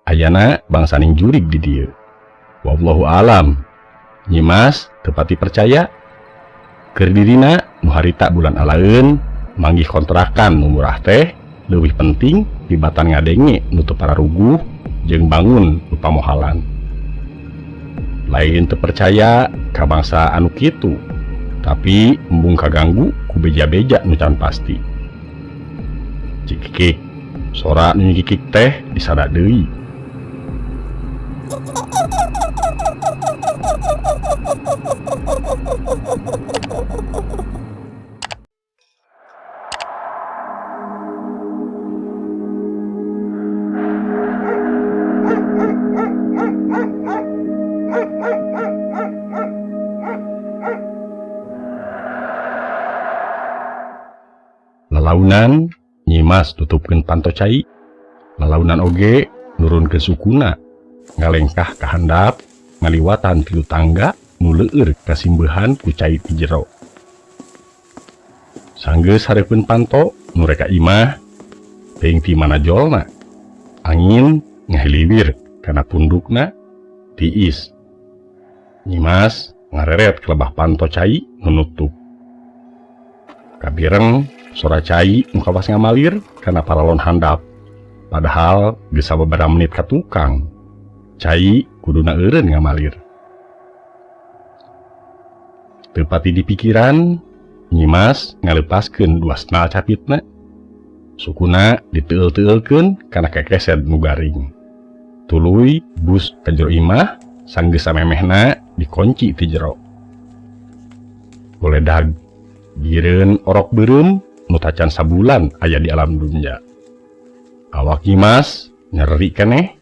Ayana bangsaning jurig di dieu. Wallahu alam. Nyimas teu pati percaya. Keur dirina nu harita bulan alaeun manggih kontrakan nu murah teh leuwih penting tibatan ngadenge nu teu pararuguh jeung bangun nu pamohalan. Lain teu percaya ka bangsa anu kitu, tapi embung kaganggu ku beja-beja nu can pasti. Cikikik, sora nu nyikikik teh disada deui. Lalaunan Nyimas nutupkeun panto cai. Lalaunan oge nurunkeun sukuna, ngalengkah ka handap, ngaliwatan tilu tangga nu leueur kasimbehan ku cai ti jero. Sanggeus hareupeun panto nu rek ka imah, teuing ti mana jolna. Angin ngahiliwir kana pundukna tiis. Nyimas ngareret ka lebah panto cai nu nutup. Kabireng sora cai nu kawas ngamalir kana paralon handap. Padahal geus sababaraha menit ka tukang. Cai kuduna eureun ngamalir. Teu pati dipikiran, Nyimas ngaleupaskeun dua senal capitna. Sukuna diteueul-teueulkeun kana kekeset nu garing. Tuluy bus ka jero imah sanggeus samemehna dikunci ti jero. Goledag gireun orok beureum nu tacan sabulan aya di alam dunya. Awak Nyimas nyeri keneh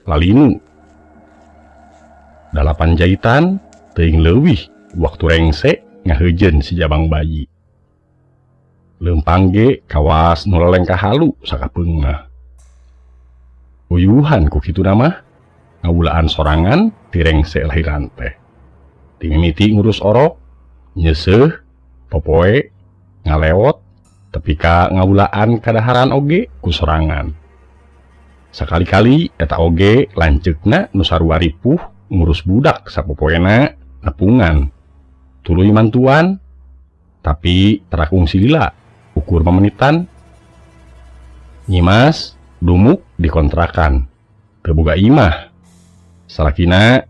lalinu. 8 jahitan teuing leuwih waktu rengse ngaheujeun si jabang bayi. Leumpang ge kawas nu lelengkah halu sakapeungna. Uyuhan ku kituna mah ngawulaan sorangan ti rengse lahiran teh. Ti mimiti ngurus orok, nyeuseuh, popoe, ngalewot, tepi ka ngawulaan kadaharan oge ku sorangan. Sakali-kali eta oge lanceukna nu sarua ripuh ngurus budak sapopoena nepungan. Tuluy mantuan, tapi tara kungsi lila ukur mamenitan. Nyimas dumuk dikontrakan, teu boga imah. Salakina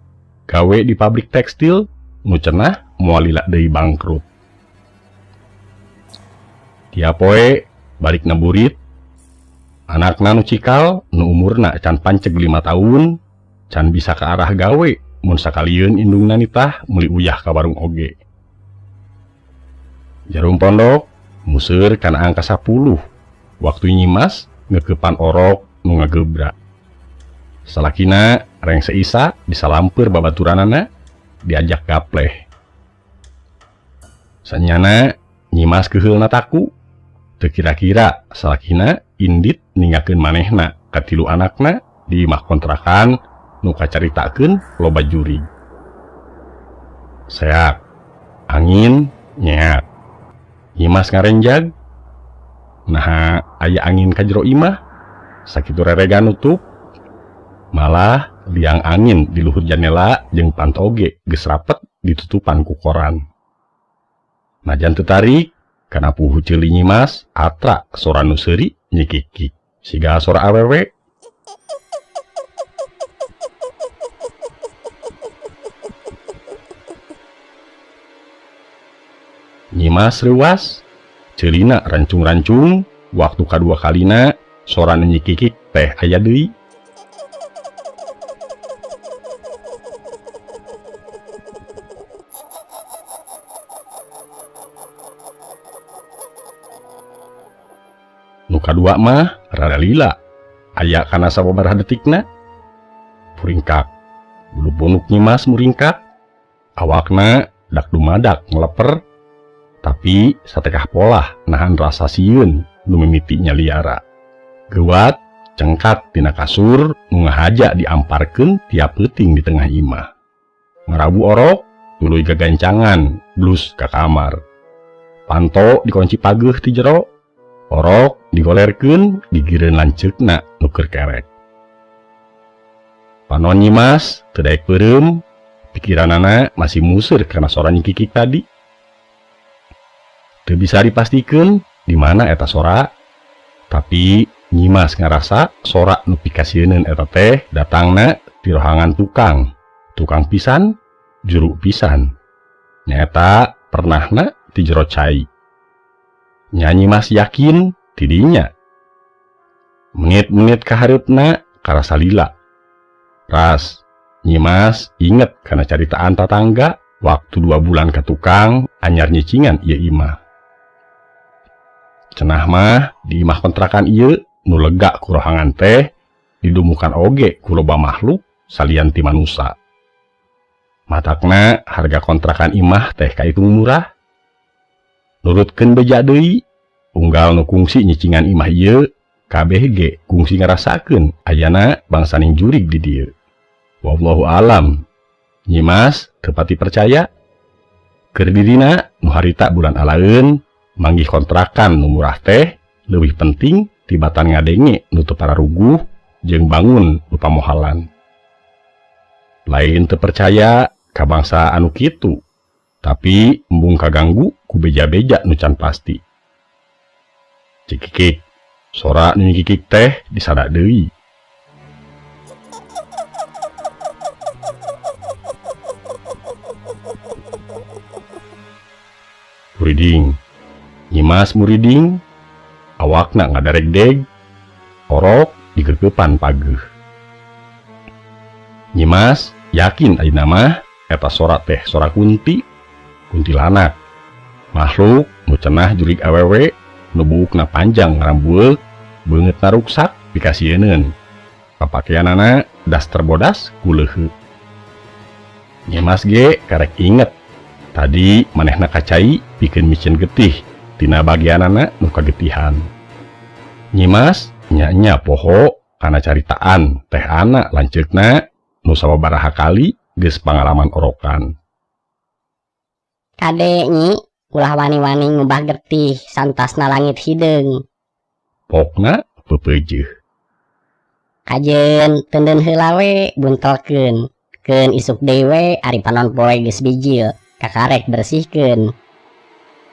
gawe di pabrik tekstil nu cenah moal lila deui bangkrut. Tiap poe balik naburit, anakna nu cikal nu umurna can panceg 5 tahun, can bisa ke arah gawe mun sakalieun indungna nitah meuli uyah ka warung oge. Jarum pondok museur kana angka 10, waktu Nyimas ngeukepan orok nu ngagebra. Salakina rengse Isa disalamper babaturanana diajak gapleh. Sanyana Nyimas keuheulna taku, teu kira-kira salakina indit ninggalkeun manehna ka tilu anakna di imah kontrakan nu kacaritakeun loba jurig. Seak, angin nyeak. Nyimas ngarenjag, naha aya angin ka jero imah, sakitu rerega nutup, malah liang angin di luhur janela jeung panto oge geus rapet ditutupan ku koran. Najan teu tarik, kana puhu ceuli Nyimas atra sora nu seuri nyikikik siga sora awewe. Nyimas reuas, ceulina rancung-rancung, waktu kadua kalina sora nu nyikikik teh aya deui. Nu kadua mah rada lila, aya kana sababaraha detikna. Puringkak, bulu punuk Nyimas muringkak, awakna dak dumadak ngeleper, tapi satekah polah nahan rasa sieun nu mimiti nyaliara. Geuwat cengkat tina kasur nu ngahaja diamparkeun tiap peuting di tengah imah. Ngarabu orok tuluy gagancangan blus ka kamar. Panto dikunci pageuh ti jero, orok digolerkeun gigireun lanceukna nu keur kerek. Panon Nyimas teu daek peureum, pikiranana masih museur kana sora nyikikik tadi. Teu bisa dipastikeun di mana eta sora, tapi Nyimas ngarasa sora nu pikasieuneun eta teh datangna ti rohangan tukang, tukang pisan, juru pisan. Nyaeta pernahna ti jero cai. Nya Nyimas yakin ti dinya. Menit-menit kahareupna karasa lila. Ras, Nyimas inget kana caritaan tatangga waktu 2 bulan ka tukang anyar nyicingan ieu imah. Cenah mah di imah kontrakan ieu nu lega ku rohangan teh didumukan oge ku loba makhluk salian ti manusa. Matakna harga kontrakan imah teh kaitung murah. Nurutkeun beja deui, unggal nu kungsi nyicingan imah ieu kabeh ge kungsi ngarasakeun ayana bangsaning jurig di dieu. Wallahu alam. Nyimas teu pati percaya. Keur dirina nu harita bulan alaeun manggih kontrakan nu murah teh leuwih penting tibatan ngadenge nu teu pararuguh jeung bangun nu pamohalan. Lain teu percaya ka bangsa anu kitu, tapi embung kaganggu ku beja-beja nu can pasti. Cikikik, sora nu nyikikik teh disada deui. Muriding, Nyimas muriding, awakna ngadaregdeg, orok digegepan pageuh. Nyimas yakin ayeuna mah eta sora teh sora kunti, kuntilanak. Makhluk nu cenah jurig awewe, nu buukna panjang ngarambueuk, beungeutna ruksak pikasieuneun. Papakeanana daster bodas ku leuheuk. Nyimas ge karek inget tadi manehna kacai pikeun miceun getih tina bagianana nu kagetihan. Nyimas nya-nya poho kana caritaan teh ana lanceukna nu sababaraha kali geus pangalaman orokan. Kade nyi, ulah wani-wani ngubah getih santasna langit hideung. Pokna peupeujeuh. Kajeun teundeun heula we buntelkeun, keun isuk deui we ari panon poe geus bijil, kakarek bersihkeun.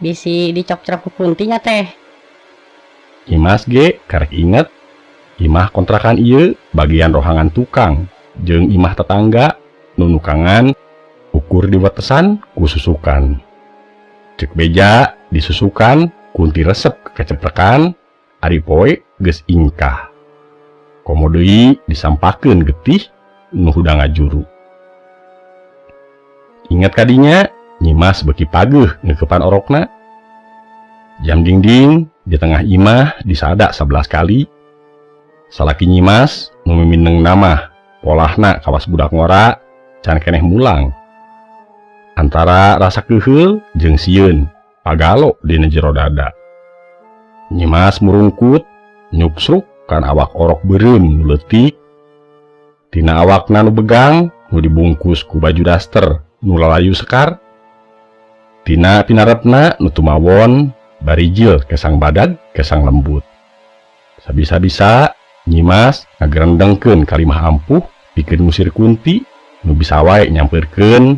Bisi dicokcrok ku kuntinya teh. Imas ge karek inget imah kontrakan ieu bagian rohangan tukang jeung imah tetangga nu nukangan ukur diwatesan ku susukan. Cek beja disusukan kunti resep keceprekan ari poe geus ingkah. Komo deui disampakeun getih nu hudang ngajuru. Ingat kadinya Nyimas beuki pageuh ngeukepan orokna. Jam dingding di tengah imah disada 11 kali. Salaki Nyimas nu mimineng namah polahna kawas budak ngora can keneh mulang. Antara rasa keuheul jeung sieun pagalo dina jero dada. Nyimas murungkut nyuksruk kan awak orok beureum nu leutik. Tina awakna nu begang nu dibungkus ku baju daster nu lalayu sekar. Tina pinaretna nu tumawon barijil kesang badag kesang lembut. Sabisa-bisa Nyimas ngagerendengkeun kalimah ampuh pikeun ngusir kunti nu bisa wae nyampeurkeun,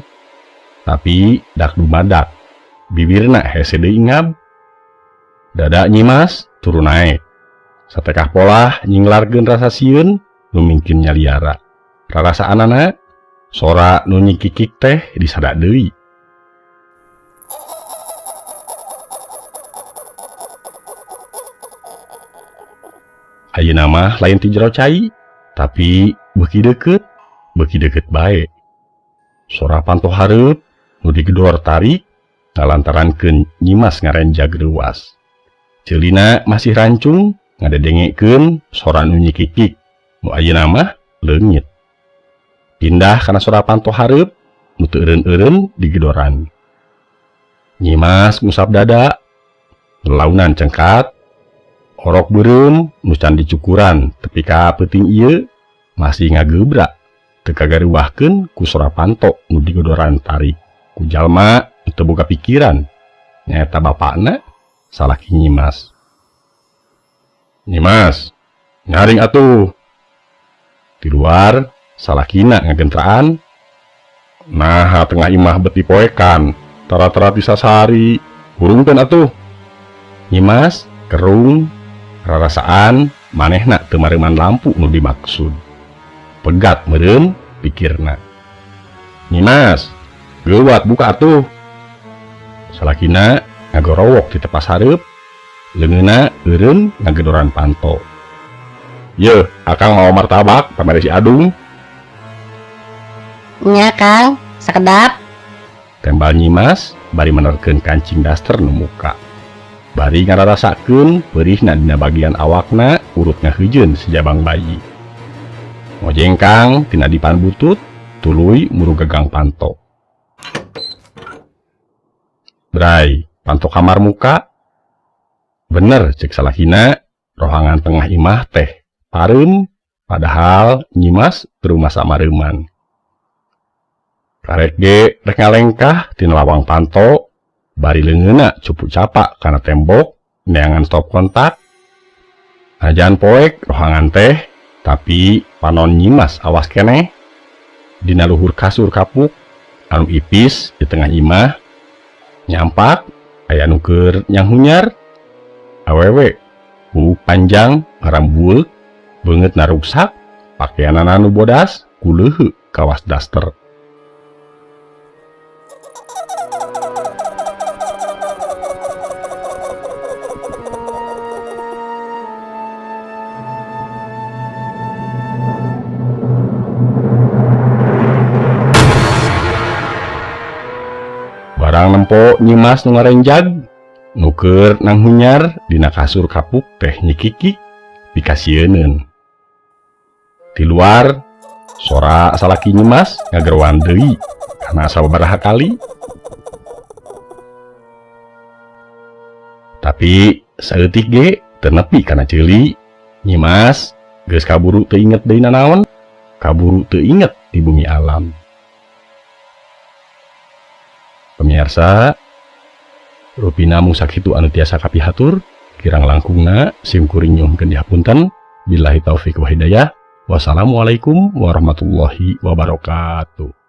tapi dak dumadak bibirna hese deui ngab. Dada Nyimas turun naek. Satekah polah nyinglarkeun rasa sieun nu mingkin nyaliara. Rarasaanana sora nu nyikikik teh disada deui. Ayeuna mah lain ti jero cai, tapi beuki deukeut bae. Sora panto hareup nu digedor tarik ngalantarankeun Nyimas ngarenjag reuas. Ceulina masih rancung ngadedengekeun sora nu nyikikik nu ayeuna mah leungit. Pindah kana sora panto hareup nu teu eureun-eureun digedoran. Nyimas ngusap dada, launan cengkat. Orok beureum nu can dicukuran tepi ka peuting ieu masih ngagebrak teu kagaruwahkeun ku sora panto nu digodoran tarik ku jalma nu teu boga pikiran nyaeta bapakna salaki Nyimas. Nyimas, nyaring atuh. Di luar Salakina ngagentraan. Nah, tengah imah bet dipoekan, tara-tara disasari, hurungkeun atuh. Nyimas kerung rarasaan manehna teu mareuman lampu nu dimaksud. Pegat meureun pikirna. Nyimas, geuwat buka atuh. Salakina ngagorowok di tepas hareup, leungeunna eureun ngagedoran panto. Yeuh, akang mau martabak pamere si Adung. Nya Kang, sakedap. Tembal Nyimas bari menerkeun kancing daster nu muka. Bari ngararasakeun peurihna dina bagian awakna urut ngaheujeun sejabang bayi. Ngojengkang tina dipan butut tuluy muru gagang panto. Bray, panto kamar muka. Bener cek salakina, rohangan tengah imah teh pareum, padahal Nyimas teu rumasa mareuman. Karek ge rek ngalengkah tina lawang panto, bari leungeunna cupu capak kana tembok neangan stop kontak. Najan poek rohangan teh, tapi panon Nyimas awas keneh. Dina luhur kasur kapuk anu ipis di tengah imah nyampak aya nu keur nyanghunyar. Awewe buuk panjang ngarambueuk, beungeutna ruksak, pakeanana nu bodas kuleuheu kawas daster. Barang nempo Nyimas nu ngarenjag, nu keur nanghunyar dina kasur kapuk teh nyikikik pikasieuneun. Di luar sora salaki Nyimas ngageroan deui kana sababaraha kali. Tapi saeutik ge teu nepi kana ceuli. Nyimas geus kaburu teu inget deui nanaon, kaburu teu inget di bumi alam. Pemirsa, rupina mung sakitu anu tiasa kapihatur, kirang langkungna sim kuring nyuhunkeun dihapunten. Billahi taufik wa hidayah. Wassalamualaikum warahmatullahi wabarakatuh.